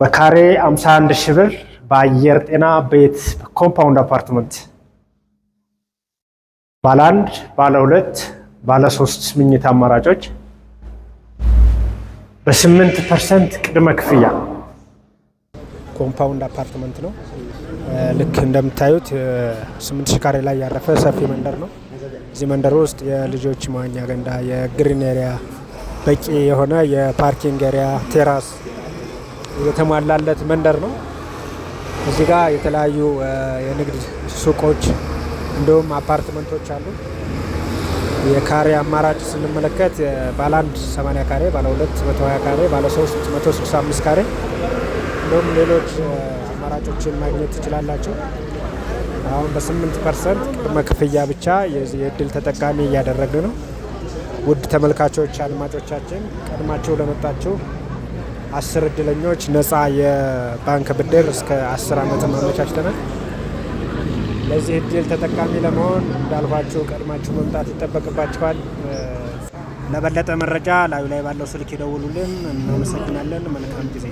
በካሬ 51 ሺህ ብር በአየር ጤና ቤት compound አፓርትመንት ባለ 1፣ ባለ 2፣ ባለ 3 ምኝታ አማራጮች በ8% ቅድመ ክፍያ compound አፓርትመንት ነው። ልክ እንደምታዩት 8000 ካሬ ላይ ያረፈ ሰፊ መንደር ነው። እዚህ መንደር ውስጥ የልጆች መዋኛ ገንዳ፣ የ green area፣ በቂ የሆነ የ parking area፣ terrace የተሟላለት መንደር ነው። እዚህ ጋር የተለያዩ የንግድ ሱቆች እንዲሁም አፓርትመንቶች አሉ። የካሬ አማራጭ ስንመለከት ባለ 1 80 ካሬ፣ ባለ 2 120 ካሬ፣ ባለ 3 165 ካሬ እንዲሁም ሌሎች አማራጮችን ማግኘት ትችላላችሁ። አሁን በ8% ቅድመ ክፍያ ብቻ የዚህ የእድል ተጠቃሚ እያደረግን ነው። ውድ ተመልካቾች፣ አድማጮቻችን፣ ቀድማችሁ ለመጣችሁ 10 እድለኞች ነፃ የባንክ ብድር እስከ 10 ዓመት አመቻችተናል። ለዚህ እድል ተጠቃሚ ለመሆን እንዳልኳችሁ ቀድማችሁ መምጣት ይጠበቅባችኋል። ለበለጠ መረጃ ላዩ ላይ ባለው ስልክ ይደውሉልን። እናመሰግናለን። መልካም ጊዜ።